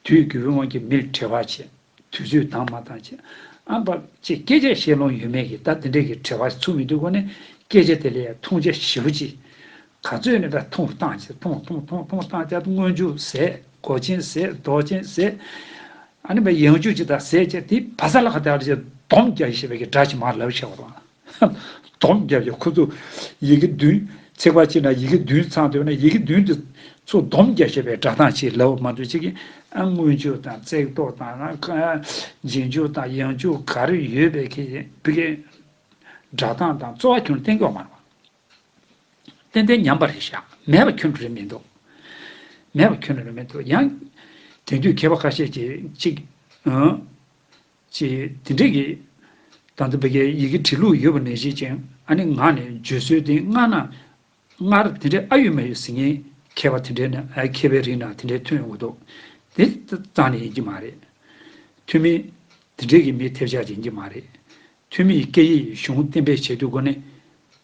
དུས་ཀྱི་འགྱུར་བའི་དབང་གིས་མིར་བྲེལ་བ་བྱས། དུས་ཚོད་འདང་མ་འདང་བྱས། ཨ་ཕ་ཅིག་སྐད་ཆ་བཤད་ལོང་ཡོད་མེད་ཀྱི་ད་དེ་འདྲས་ཀྱི་བྲེལ་བ་ཚུགས་མི་འདུག་གོ་ནས་སྐད་ཆ་དེ་ལ་ཡང་ཐུང་ཆ་ཞེ་པོ་ཅིག་ག་ཚོད་ནས་ད་ཐུང་བཏང་བྱས་ཐུང་ཐུང་ཐུང་ཐུང་བཏང་བྱས་སྔོན་འཇུག་ཟེར་འདོགས་ཅན་ཟེར་འདོགས་ཅན་ཟེར། ཨ་ནི་བ་ཡང་འཇུག་ཅིག་དང་ཟེར་བྱས་དེ་བ་ས་ལ་ཁ་དར་བྱས་སྡོམ་རྒྱག་ཤེས་པའི་གི་སྒྲ་ཅིག་མར་ལབ་ཤེས་པ་དང་། སྡོམ་རྒྱབ་ཀྱི་ཁོ་ཚོ་ཡི་གེ་བདུན་ཚེག་བར་གཅིག་ན་ཡི་གེ་བདུན་ཚང་འདུག་ན་ཡི་གེ་བདུན་དེ་ཚོ་སྡོམ་རྒྱག་ཤེས་པའི་སྒྲ་གདངས་ཅིག་ལབ་མ་གཏོགས་ཅིག་གི་ཨ་སྔོན་འཇུག་དང་བརྩེགས་གཏོར་དང་རྗེས་འཇུག་དང་ཡང་འཇུག་ག་རེ་ཡོད་པའི་གི་བི་གའི་སྒྲ་གདངས་དང་རྩོལ་བ་ཁྱོན་བསྟན་གྱི་ཡོད་མ་རེད་བ། ཏན་ཏན་ཉམས་པ་རེད་ཤག་མེད་པ་ཁྱོན་རེ་མི་འདུག་མེད་པ་ཁྱོན་རེ་མི་འདུག་ཡང་དེང་དུས་མཁས་པ་ཁ་ཤས་ཀྱིས་ཅིག་ཨང་། ཅེས་དེ་འདྲས་ཀྱི་ད་ལྟ་བི་གའི་ཡི་གེ་བྲིས་ལུགས་ཡོད་པ་ནང་བཞིན་ཅན་ཨ་ནི་ངག་ནས་བརྗོད་སྲོལ་དེ་སྔར་ན་སྔར་དེ་འདྲས་ཨ་ཡོད་མ་ཡོད་ཟེར་མཁན་མཁས་པ་དེ་འདྲས་ནས་ཨ་མཁས་པའི་རིགས་ནང་དེ་འདྲས་ཐོན་ཡོང་གི་འདུག་དེ་རྩ་ནས་ཡིན་གྱི་མ་རེད། ཐོན་མི་དེ་འདྲས་ཀྱི་མི་ཐེབས་ཆག་ཡིན་གྱི་མ་རེད། ཐོན་མི་ཡི་སྐད་ཡིག་གཞུང་གཏན་འབེབས་བྱེད་དུས་སྒོ་ནས་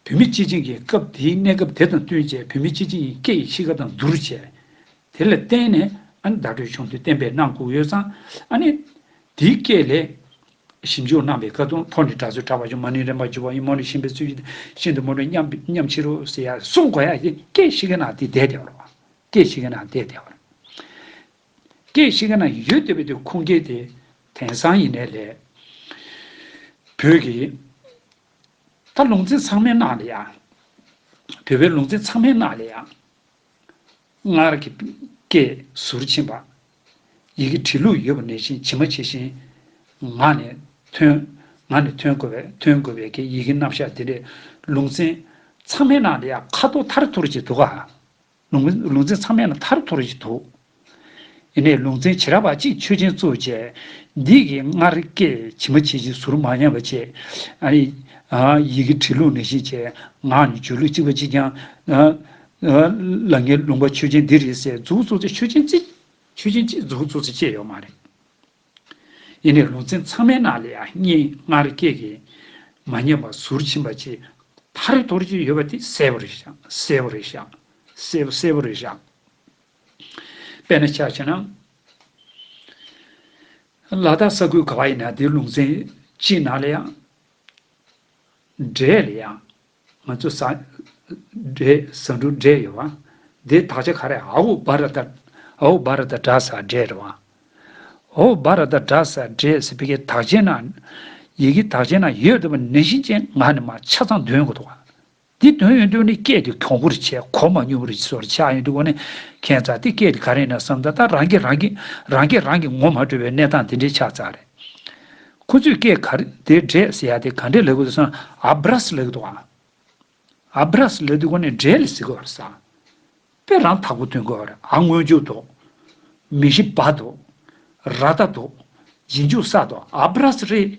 བོད་མི་སྤྱི་བྱིངས་ཀྱི་སྐབས་དེའི་གནས་སྐབས་དེ་དང་བསྟུན་བྱས་བོད་མི་སྤྱི་བྱིངས་ཀྱི་སྐད་ཡིག་གཤིས་ཀ་དང་བསྡུར་བྱས། དེ་ལ་བརྟེན་ནས་ཨ་ནི་བརྡ་སྤྲོད་བྱུང་དུས་གཏན་འབེབས་གནང་དགོས་ཡོད་ཙང་ཨ་ནི་དེའི་སྐད་ལས་ཞིབ་འཇུག་གནང་བའི་སྐབས་དུ་ཕོ་ནི་སྒྲ་ཚུལ་གྲགས་པ་བྱུང་མ་ནི་རན་པ་འཇུ་བ་ཡིན་མོ་ནི་ཤིན་པའི་ཚུལ་གྱིས་ཤིན་ཏུ་མོ་ནི་མཉམ་མཉམ་ཕྱི་རོལ་ཟེར་ཡ་གསུང་དགོས་ཡ་ཡིན་སྐད་ཤི་གི་ན་དེ་བསྡད་དེ་བར་ སྐད་ཤི་ཀའི་ནང་བསྡད་བསྡད་པ་རེད། སྐད་ཤི་ཀའི་ནང་ཡོད་བསྡད་པའི་དུས་ཁུངས་སྐྱེལ་དེ་དེང་སང་ཡིན་ནའི་ལས། བོད་ཀྱི་ད་ལུང་ཚན་ཚང་མའི་ནང་ལ་ཡང་། བོད་པའི་ལུང་ཚན་ཚང་མའི་ནང་ལ་ཡང་། སྔར་གྱི་སྐད་ཟུར་ཕྱིན་པ། ཡི་གེ་བྲིས་ལུགས་ཡོད་པ་ནང་བཞིན་ཇི་མ་ཇི་བཞིན་ངག་ནས་ཐོན། ངག་ནས་ཐོན་དགོས་པའི་ཐོན་དགོས་པའི་གི་ཡི་གེ་རྣམ་གཞག་འདི་འདྲའི་ལུང་ཚན་ཚང་མའི་ནང་ལ་ཡང་ཁ་དོག་ཐར་ཐོར་ཅིག་འདུག་ག་ལུང་ལུང་ཚན་ཚང་མའི་ནང་ཐར་ཐོར་ཅིག་འདུག་ཡིན་ནའི་ལུང་ཚན་བྱེ་བྲག་པ་གཅིག་ཆོས་ཅན་བཙུགས་བྱས། འདི་གི་སྔར་སྐད་ཇི་མ་ཇི་བཞིན་ཟུར་མ་ཉམས་པ་བྱས། ཨ་ནི། ཨ། ཡི་གེ་བྲིས་ལུགས་ནང་བཞིན་བྱས། ངག་ནས་བརྗོད་ལུགས་གཅིག་པ་གཅིག་རྐྱང་། ཨ། ཨ། ལ་ངའི་ལུང་པ་ཆོས་ཅན་འདི་རེད་ཟེར་མཛུབ་བཙུགས་ཚེ་ཆོས་ཅན་གཅིག་ཆོས་ཅན་གཅིག་མཛུབ་བཙུགས་ཚེ་སྐྱེས་ཡོད་མ་རེད། ཡིན་ནའི་ལུང་ཚན་ཚང་མའི་ནང་ལ་ཡང་སྔར་སྐད་ཀྱི་མ་ཉམས་པ་ཟུར་ཕྱིན་པ་ཅིག་ཐར་ཐོར་ཅིག་ཡོད་པ་དེ་གསལ་པོ་རེད་ཤག་གསལ་པོ་རེད་ཤག་གསལ་པོ་གསལ་པོ་རེད་ཤག་དཔེར་ན་ཆ་བཞག་ན། ལ་དྭགས་ས་ཁུལ་ག་བ་ཡིན་ན་དེའི་ལུང་ཚན་གཅིག་ནང་ལ་ཡང་། འབྲས་ལ་ཡང་། ང་ཚོ་ཟ། འབྲས་ཟ་འབྲུ་འབྲས་ཡོད་བ། དེ་དག་ཆ་ག་རེ་ཨའུ་བ་ར་ད། ཨའུ་བ་ར་ད་དྲ་ས་འབྲས་རེད་བ། ཨའུ་བ་ར་ད་དྲ་ས་འབྲས་ཟེར་བའི་གི་དག་ཆའི་ནང་། ཡི་གེ་དག་ཆའི་ནང་ཡོད་བསྡད་པ་ནང་བཞིན་ཅན་ངག་ནས་མར་ཆ་ཚང་འདོན་དགོས་འདུག་བ། འདི་དོན་ཡོད་དུས་ནི་སྐད་དེ་གྱོང་པོར་བྱས་གོ་མ་མྱོང་བར་སོར་ཆགས་ཡོང་དུས་གོ་ནས་ཁྱད་མཚར་དེ་སྐད་དེ་ག་རེ་ཡིན་ན་བསམ་ད་ད་རང་གིས་རང་གིས་རང་གིས་རང་གིས་ངོ་མ་འཕྲོད་པའི་གནས་སྟངས་དེ་འདྲའི་ཆགས་ཚར་རེད། ཁོ་ཚོས་སྐད་ག་རེ་དེ་འདྲས་ཟེར་ཡ་དེ་ག་འདྲས་ལབ་གི་འདུག་ཟེར་ན་ཨ་བྲས་ལབ་གི་འདུག་ཨ། ཨ་བྲས་ལབ་དུས་གོ་ནས་འབྲས་ལ་ཟེར་གི་ཡོད་རེད་ས། དཔེ་རང་ཐག་པོ་སྟོན་གི་ཡོད་རེད། ཨ་སྔོན་འཇུག་འདུག་མི་ཤི་བ་འདུག་ར་ད་འདུག་རྗེས་འཇུག་ས་འདུག་ཨ་བྲས་རེད།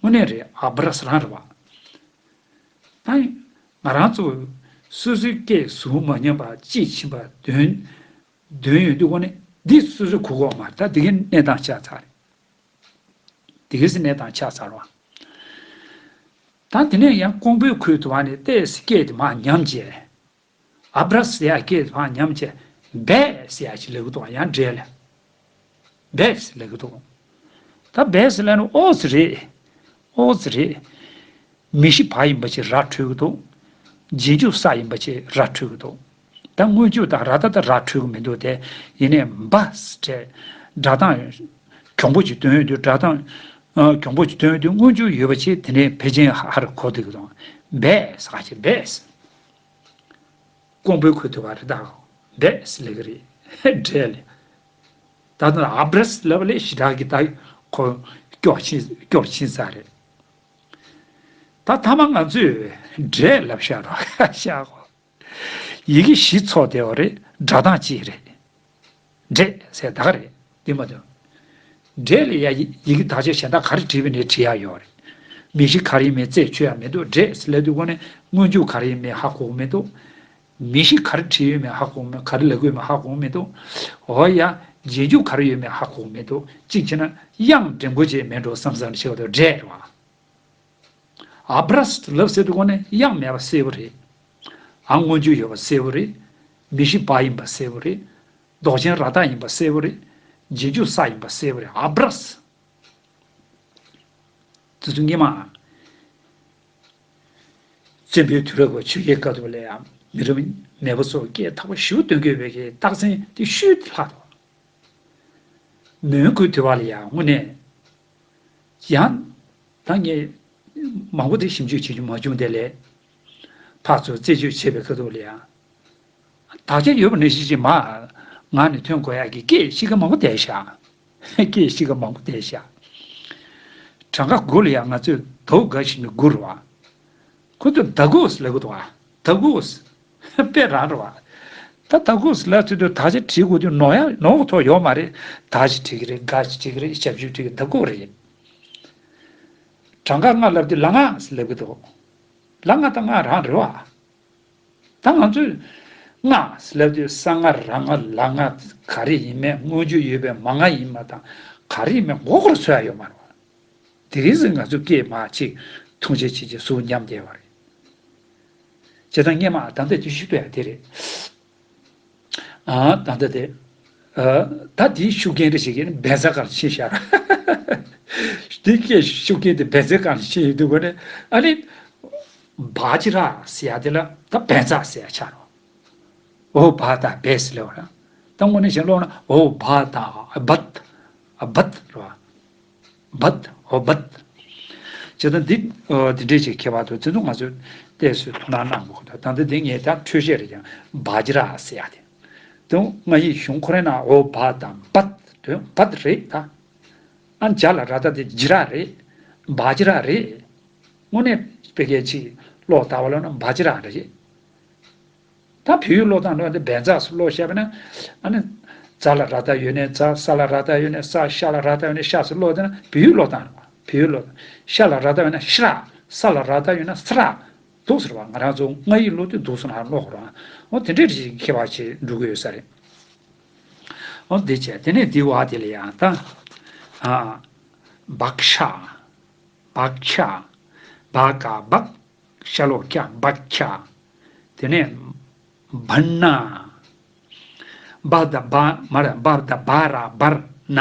དངོས་གནས་རེད། ཨ་བྲས་རང་རེད་བ། ད་ང་རང་ཚོ་སོ་སོའི་སྐད་ཟུར་མ་ཉམས་པ་དཔྱིས་ཕྱིན་པ་འདོན་འདོན་ཡོང་དུས་གོ་ནས་འདི་སོ་སོའི་གོ་གོ་མ་རེད། ད་འདི་གའི་གནས་སྟངས་ཆགས་ཚར་རེད། འདི་གའི་གནས་སྟངས་ཆགས་ཚར་བ། ད་དེ་ནས་ཡང་ཀོང་པོའི་ཁུལ་དུ་བ་ནས་ཏོག་ཙམ་སྐད་དེ་མར་ཉམས་བྱས། ཨ་བྲས་ཟེར་ཡ་སྐད་དེ་མར་ཉམས་བྱས། བས་ཟེར་ཡ་ཅིག་ལབ་གི་འདུག་ཡང་འབྲས་ལ། བས་ལབ་གི་འདུག་ད་བས་ལབ་ན་ཨོ་ཙི་རེད། ཨོ་ཙི་རེད། མི་ཤི་བ་ཡིན་པ་ཅིག་ར་འཕྲོད་ཀྱི་འདུག་རྗེས་འཇུག་ས་ཡིན་པ་ཅིག་ར་འཕྲོད་ཀྱི་འདུག་ད་སྔོན་འཇུག་དང་ར་ད་ད་ར་འཕྲོད་ཀྱི་མི་འདུག་དེ་ཡིན་ནའི་འབའ་ཟེར་སྒྲ་གདངས་གྱོང་པོ་ཅིག་འདོན་ཡོང་དུས་སྒྲ་གདངས་ཨ། གྱོང་པོ་ཅིག་འདོན་ཡོང་དུས་སྔོན་འཇུག་ཡོད་པ་ཅིག་དེ་ནས་ཕལ་ཆེར་ཧར་གོ་བསྡད་ཀྱི་འདུག་བས་ཟེར་ག་ཅིག་བས། ཀོང་པོའི་ཁུལ་དུ་བ་རེད་ད། བས་ལབ་ཀྱི་རེད། འབྲས་ལབ། ད་ལྟ་ཨ་བྲས་ལབ་ལས་ཞེ་དྲག་གི་ད་ཁོ་སྐྱོར་ཕྱིན་སྐྱོར་ཕྱིན་ས་རེད། ད་ཐ་མ་ང་ཚོས་འབྲས་ལབ་བཞག་རོགས་བཞག་གོ་ཡི་གེ་བཞི་ཚོགས་བསྡད་པ་རེད། སྒྲ་གདངས་གཅིག་རེད། འབྲས་ཟེར་ད་ག་རེད། འདི་མ་གཏོགས། འབྲས་ལ་ཡ་ཡི་ཡི་གེ་དག་ཆ་གཞན་དག་ག་རེ་བྲིས་པ་ནས་བྲིས་ཡ་ཡོད་རེད། མི་ཤི་ག་རེ་ཡིན་མིན་རྩད་ཆོད་ཡ་མི་འདུག་འབྲས་ལབ་དུས་གོ་ནས་སྔོན་འཇུག་ག་རེ་ཡིན་མིན་ཧ་གོ་གི་མི་འདུག་མི་ཤི་ག་རེ་བྲིས་ཡོད་མེད་ཧ་གོ་གི་མི་ག་རེ་ལབ་ཀྱི་ཡོད་མེད་ཧ་གོ་གི་མི་འདུག་འོ་ཡ། རྗེས་འཇུག་ག་རེ་ཡོད་མེད་ཧ་གོ་གི་མི་འདུག་གཅིག་བྱས་ན་དབྱངས་འགྲེང་བུ་ཅིག་མེད་འགྲོ་བསམ་བསམ་བྱེད་པ་དང་འབྲས་རེད་བ། ཨ་བྲས་ལབ་ཟེར་དུས་གོ་ནས་དབྱངས་མེད་པ་གསལ་པོ་རེད། ཨ་སྔོན་འཇུག་ཡོད་པ་གསལ་པོ་རེད། མི་ཤི་བ་ཡིན་པ་གསལ་པོ་རེད། འདོགས་ཅན་ར་ད་ཡིན་པ་གསལ་པོ་རེད། རྗེས་འཇུག་ས་ཡིན་པ་གསལ་པོ་རེད། ཨ་བྲས། དེ་ཚོ་སྔོན་མ། བཙན་པོའི་དུས་རབས་ཀྱི་ཆོས་རྒྱལ་སྐབས་དུ་ལ་ཡང་མི་རབས་མེས་པོ་ཚོ་སྐད་ཐག་པ་ཞེ་པོ་འདོན་དགོས་པའི་གི་རྟགས་མཚན་དེ་ཤུལ་དུ་ལྷག་འདུག་མོན་གྷོའི་དུས་བ་ལ་ཡང་དངོས་གནས། ཡང་། ད་ངས་མང་པོ་དེ་ཞིབ་འཇུག་བྱེད་རྒྱུ་མ་བྱུང་། དེ་ལས་ཕར་ཚུར་རྩད་གཅོད་བྱེད་པའི་ཁ་ཐུག་ལ་ཡང་། དག་ཆ་ཡོད་པ་ནང་བཞིན་ཅིག་མ། ངག་ནས་ཐོན་དགོས་ཡག་གི་སྐད་ཤི་ཁ་མང་པོ་བསྡད་ཤག་སྐད་ཤི་ཁ་མང་པོ་བསྡད་ཤག་གྲངས་ཀ་དགུ་ལ་ཡང་ང་ཚོས་དོ་ག་ཞིག་ནས་དགུ་རེད་བ། ཁོ་ཚོས་ད་གུ་ལབ་གི་འདུག་བ། ད་གུ། དཔེ་རང་རེད་བ། ད་ད་གུ་ལབ་ཚུལ་དུ་དག་ཆ་བྲིས་དགོས་དུས་ནོར་ཡ་ནོར་གི་ཐོག་ཡོད་མ་རེད། ད་ཞིག་བྲིས་གི་རེད། ག་ཞིག་བྲིས་གི་རེད། ཞབས་ཞུ་བྲིས་གི་ད་གུ་རེད། གྲངས་ཀ་ལྔ་ལབ་དུས་ལ་ལྔ་ལབ་གི་འདུག་ལ་ལྔ་ད་ལྔ་རང་རེད་བ། ད་ང་ཚོས་ལྔ་ལབ་དུས་ས་ལྔ་ར་ལྔ་ལ་ལྔ་ག་རེ་ཡིན་མིན། སྔོན་འཇུག་ཡོད་པའི་མ་ལྔ་ཡིན་མིན་དང་ག་རེ་ཡིན་མིན་མགོ་སྐོར་ཚོད་ཡ་ཡོད་མ་རེད་བ། དེ་རིང་ང་ཚོ་སྐད་མ་གཅིག་ཐུང་ཆེ་ཆེ་ཆེ་ཟུར་ཉམས་བསྡད་པ་རེད། བྱས་ཙང་སྔོན་མ་ད་ལྟ་དེ་ཤུགས་ཏུ་ཡ་དེ་རེད། ཨ་ད་ལྟ་དེ། ཨ་ད་དེའི་ཤུགས་རྐྱེན་རེ་ཞིག་གིས་བན་ཚ་གང་ཕྱིན་ཤར། དེ་སྐད་ཤུགས་རྐྱེན་དེ་བན་ཚ་གང་ཕྱིན་ཡོད་དུས་གོ་ནས་ཨ་ནི། བ་ཅི་ར་ཟེར་ཡ་དེ་ལ་ད་བན་ཚ་ཟེར་ཡ་ཆགས་རོ། འོ་བ་ད་བེས་ལེ་བ་ར། ད་དངོས་གནས་བྱས་ན་ཀློག་ན་འོ་བ་ད་བད། བད་ར་བ། བད། འོ་བད། བྱས་ཙང་འདི་འདི་འདྲས་ཅིག་ཁྱད་པར་དུ་དེ་ཚོ་ང་ཚོས་ཏོག་ཙམ་དོ་སྣང་གནང་དགོས་ད། ད་འདི་འདི་ངས་ད་འཕྲོས་བཤད་རེད་ཀྱང་བ་ཇི་ར་ཟེར་ཡ་དེ། དེ་ང་ཡི་གཞུང་ཁོ་རའི་ནང་འོ་བ་ད་བད་དོན་བད་རེད་ད། ཨ་ཇ་ལ་ར་ད་དེ་ཇི་ར་རེད། བ་ཇི་ར་རེད། དངོས་གནས་དཔེ་སྐད་ཅིག་ཀློག་ལྟ་བ་ལ་ན་བ་ཇི་ར་རེད། ད་བོད་ཡིག་ཀློག་སྟངས་འགྲོ་དེ་བན་ཛ་སུ་ཀློག་བཤད་པ་ན། ཨ་ནི། ཛ་ལ་ར་ད་ཡོད་ནས་ཛ། ས་ལ་ར་ད་ཡོད་ནས་ས། ཤ་ལ་ར་ད་ཡོད་ནས་ཤ་སུ་ཀློག་དེ་ན་བོད་ཡིག་ཀློག་སྟངས་རེད། བོད་ཡིག་ཀློག་སྟངས། ཤ་ལ་ར་ད་ཡོད་ན་ཤྲ། ས་ལ་ར་ད་ཡོད་ན་སྲ། འདུག་ཟེར་བ། ང་རང་ཚོ་སྔགས་ཡིག་ཀློག་དུས་འདུག་སེ་ནང་ཀློག་རོགས། འོ་དེ་འདྲས་ཅིག་ཁྱད་པར་ཅིག་འགྲོ་གི་ཡོད་ས་རེད། འོ་འདི་བྱས་དེ་ནས་འདི་བ་དེ་ལ་ཡང་ད། ཨ། བག་ཤ། བག་ཤ། བ་ག་བག་ཤ་ལོ་ཀྱ། བག་ཤ། དེ་ནས་བར་ན། བ་ད་བ་མ་རེད། བ་ད་བ་ར་བར་ན།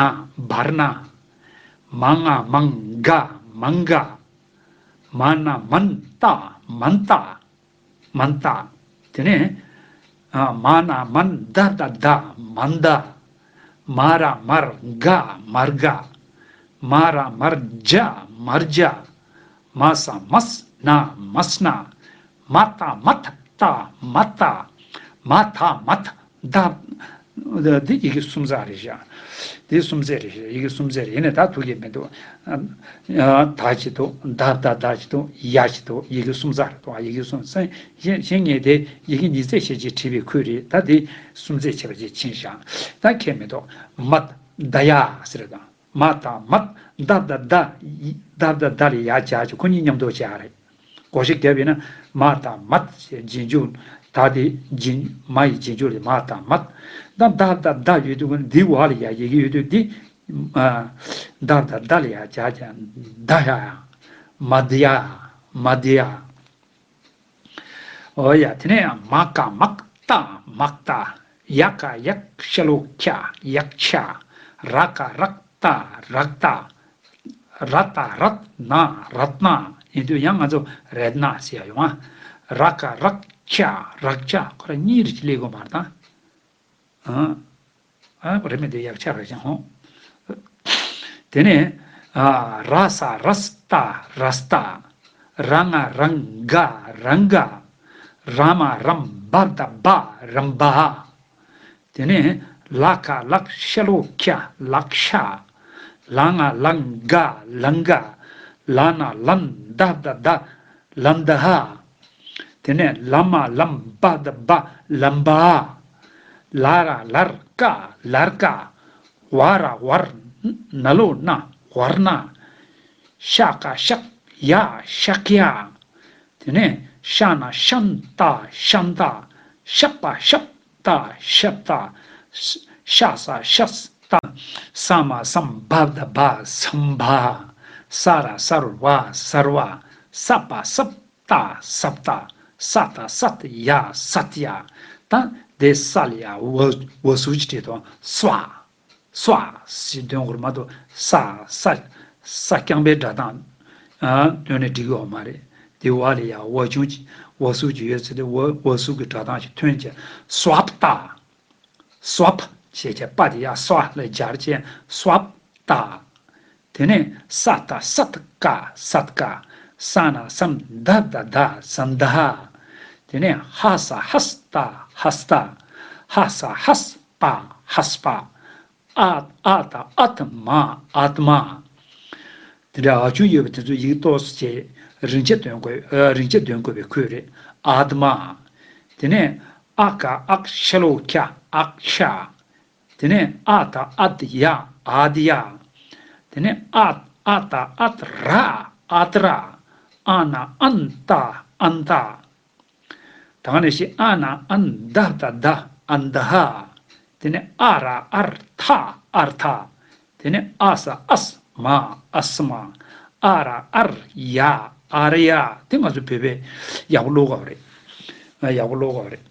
བར་ན། མ་ང་མང་ག། མང་ག། མ་ན་མན་ཏ། མན་ཏ། མན་ཏ། དེ་ནས། ཨ། མ་ན་མན་ད་ད་ད། མན་ད། མ་ར་མར་ག། མར་ག། མ་ར་མར་ཇ། མར་ཇ། མ་ས་མས་ན། མས་ན། མ་ཏ་མད་ད། མད་ད། མ་ད་མད་ད། འདི་ཡི་གེ་སུམ་ཚེག་རེད་ཤག་འདི་སུམ་ཚེག་རེད་ཤག་ཡི་གེ་སུམ་ཚེག་རེད། ཡིན་ནའི་ད་ཐུག་གི་མི་འདུག་ད་ཅིག་འདུག་ད་ད་ད་ཅིག་འདུག་ཡ་ཅིག་འདུག་ཡི་གེ་སུམ་ཚེག་རེད་འདུག་ཡི་གེ་སུམ་ཚེག་གཞན་གཞན་ངས་དེ་ཡི་གེ་ཉིས་བརྩེགས་བྱས་ཅིག་བྲིས་པའི་ཁུལ་རེད། ད་འདི་སུམ་ཚེག་བྱས་པ་ཅིག་ཕྱིན་ཤག་ད་ཁྱད་མི་འདུག་མད་ད་ཡ་ཟེར་དང་། མ་དང་མད། ད་ད་ད། ད་ད་ད་ལ་ཡ་བྱས་ཅིག་ཁོ་གཉིས་མཉམ་དུ་བྱས་རེད། བགོ་བཤའ་བརྒྱབ་ཡིན་ན་མ་དང་མད་ཞེས་རྗེས་འཇུག་ད་དེ་རྗེས། མ་ཡི་རྗེས་འཇུག་ལ་མ་དང་མད། ད་ད་ད་ད་ཡོད་དུས་འདི་བ་ལ་ཡ་ཡི་གེ་ཡོད་དུས་འདི། ཨ། ད་ད་ད་ལ་ཡ་བྱས་ཀྱང་ད་ཡ། མ་ད་ཡ། མ་ད་ཡ། འོ་ཡ། དེ་ནས་མ་ག་མག་ཏ། མག་ཏ། ཡ་ག་ཡག་ཤ་ལོ་ཀྱ། ཡག་ཤ། ར་ག་རག་ཏ། རག་ཏ། ར་ཏ་རད་ན། རད་ན། ཡིན་དུས་ཡང་ང་ཚོ་རད་ན་ཟེར་ཡ་ཡོང་ཨ། ར་ག་རག་ཅ། རག་ཅ། ཁོ་ར་གཉིས་རེ་ཅིག་སླེབས་དགོས་མ་རེད་ད། ཨ། ཨ། རེད་མི་འདུག་ཡག་ཆ་རེད་ཅང་ཧོ། དེ་ནས། ཨ། ར་ས་ར་སྟ། ར་སྟ། ར་ང་རང་ག། རང་ག། ར་མ་རམ་བ་ད་བ། རམ་བ། དེ་ནས་ལ་ཀ་ལག་ཤ་ལོ་ཀྱ། ལག་ཤ། ལ་ང་ལང་ག། ལང་ག། ལ་ན་ལན་ད་བ་ད་བ། ལན་ད་ཧ། དེ་ནས་ལ་མ་ལམ་བ་ད་བ། ལམ་བ། ལ་ར་ལར་ཀ། ལར་ཀ། ཝ་ར་ཝར་ན་ལོ་ན། ཝར་ན། ཤ་ཀ་ཤག་ཡ། ཤག་ཡ། དེ་ནས་ཤ་ན་ཤན་ཏ། ཤན་ཏ། ཤ་པ་ཤབ་ཏ། ཤབ་ཏ། ཤ་ས་ཤས་ཏ། ས་མ་སམ་བ་ད་བ། སམ་བ། ས་ར་སར་བ། སར་བ། ས་པ་སབ་ཏ། སབ་ཏ། ས་ཏ་སད་ཡ། སད་ཡ། ད་དེ་ས་ལ་ཡ་འོ་འོ་ཟུག་ཅིག་བྲིས་དང་སྭ། སྭ་ཞེས་འདོན་དགོས་མ་གཏོགས་ས་ས་ས་རྐྱང་པའི་སྒྲ་གདངས་འདོན་ནས་འགྲིག་གི་ཡོད་མ་རེད། དེ་བ་ལ་ཡ་འོ་ཆུང་ཅིག་འོ་ཟུག་ཅིག་ཡོད་ཚེ་དེ་འོ་འོ་ཟུག་གི་སྒྲ་གདངས་ཤིག་ཐོན་བྱས་སྭ་པ་ཏ། སྭ་པ་ཞེས་བྱས་པ་དེ་ཡ་སྭ་ལ་སྦྱར་བྱས་སྭ་པ་ཏ། དེ་ནས་ས་ཏ་སད་ཀ། སད་ཀ། ས་ན་སན་ད་བ་ད་བ། སན་ད་ཧ། དེ་ནས་ཧ་ས་ཧས་ཏ། ཧས་ཏ། ཧ་ས་ཧས་པ། ཧས་པ། ཨ་ཨ་ཏ་ཨད་མ། ཨད་མ། དེ་འདྲ་འ་ཆུང་ཡོད་པ་དེ་ཚོ་ཡིག་ཏོག་ཙམ་བྱས་རིང་ཆ་འདོན་དགོས། ཨ། རིང་ཆ་འདོན་དགོས་པའི་ཁུལ་རེད། ཨད་མ། དེ་ནས་ཨ་ཀ་ཨག་ཤ་ལོ་ཁྱ། ཨག་ཤ། དེ་ནས་ཨ་ད་ཨད་ཡ། ཨད་ཡ། དེ་ནས་ཨ་ཨ་ད་ཨད་ར། ཨད་ར། ཨ་ན་ཨན་ཏ། ཨན་ཏ། ད་ག་ནང་བཞིན་ཨ་ན་ཨན་ད་ད་བ། ཨན་ད་ཧ། དེ་ནས་ཨ་ར་ཨར་ཐ། ཨར་ཐ། དེ་ནས་ཨ་ས་ཨས་མ། ཨས་མ། ཨ་ར་ཨར་ཡ། ཨར་ཡ། དེ་ང་ཚོ་བོད་པས་ཡག་པོ་ཀློག་དགོས་པ་རེད། ཡག་པོ་ཀློག་དགོས་པ་རེད།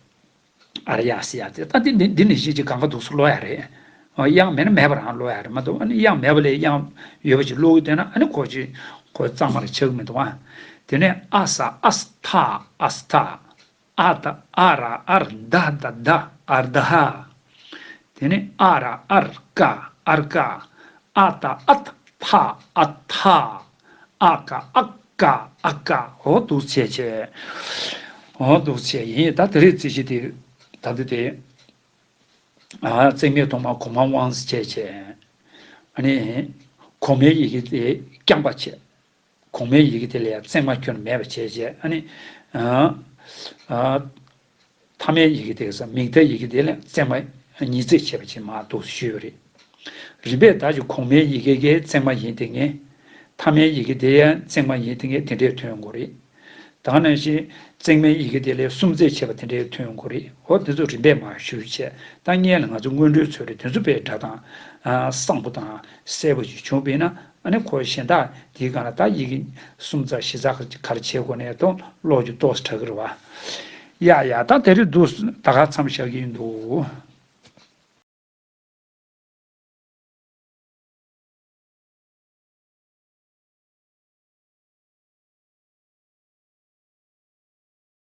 ཨར་ཡ་ཟེར་ཡ་དེ་ད་འདི་འདི་འདི་ནང་བཞིན་ཅིག་གང་ག་འདུག་སེ་ཀློག་ཡ་རེད། དབྱངས་མེད་ན་མེད་པ་རང་ཀློག་ཡ་རེད་མ་གཏོགས། ཨ་ནི་དབྱངས་མེད་པ་ལས་དབྱངས་ཡོད་པ་ཅིག་ཀློག་གི་བསྡད་ན་ཨ་ནི་ཁོ་ཅིག་ཁོ་གཙང་མ་རེ་ཆགས་ཀྱི་མི་འདུག་ཨ། དེ་ནས་ཨ་ས་ཨས་ཐ། ཨས་ཐ། ཨ་ད་ཨ་ར་ཨར་ད་ད་བདག། ཨརྡྷ། དེ་ནས་ཨ་ར་ཨར་ཀ་ཨར་ཀ་ཨ་ཏ་ཨ་ཐ་ཨ་ཐ། ཨ་ཀ་ཨ་ཀ་ཨ་ཀ་འོ་འདུག་བྱས་བྱས། འོ་འདུག་བྱས་ཡིན། ད་དེ་རིང་རྩིས་གཞི་དེ་ད་ལྟ་དེ། ཨ་བརྩེགས་མའི་ཐོག་མ་གོང་མ་དབང་ཟེར་བྱས་བྱས། ཨ་ནི་གོང་མའི་ཡི་གེ་དེ་རྐྱང་པ་བྱས། གོང་མའི་ཡི་གེ་དེ་ལ་ཡང་བརྩེགས་མ་ཁྱོན་མེད་པ་བྱས་བྱས། ཨ་ནི་ཨ་ཨ་ཐ་མའི་ཡི་གེ་དེ་ས་མིང་མཐའི་ཡི་གེ་དེ་ལ་བརྩེགས་མ་གཉིས་བརྩེགས་བྱས་པ་ཅིག་མར་འདུག་ཞུས་པ་རེད། རིམ་པས་ད་ཅིག་གོང་མའི་ཡི་གེ་གའི་བརྩེགས་མ་ཡིན་དེ་ངེས། ཐ་མའི་ཡི་གེ་དེ་ཡང་བརྩེགས་མ་ཡིན་དེ་ངེས་དེ་འདྲས་ཐོན་དགོས་རེད། ད་ག་ནང་བཞིན་བརྩེགས་མའི་ཡི་གེ་དེ་ལས་གསུམ་བརྩེགས་བྱས་པ་དེ་འདྲས་ཐོན་དགོས་རེད། འོ་དེ་ཚོ་རིམ་པས་མར་ཞུས་བྱས། ད་སྔོན་ལ་ང་ཚོ་སྔོན་འགྲོའི་ཚོད་རེད། དེ་ཚོ་དཔེ་འདྲ་དང་ཨ་གསང་པོ་དང་གསལ་པོ་ཅིག་བྱུང་བས་ན། ཨ་ནི་ཁོ་གཞན་དག་དེའི་སྒང་ལ་ད་ཡི་གེ་གསུམ་ཙམ་བཞི་ཙམ་ག་རེ་བྱེད་དགོས་ནས་དང་ཀློག་རྒྱུ་ཏོག་ཙམ་དྲག་གི་རེད་བ། ཡ་ཡ་ད་དེ་རིང་འདུག་ད་ག་མཚམས་བཞག་གི་ཡིན་འདུག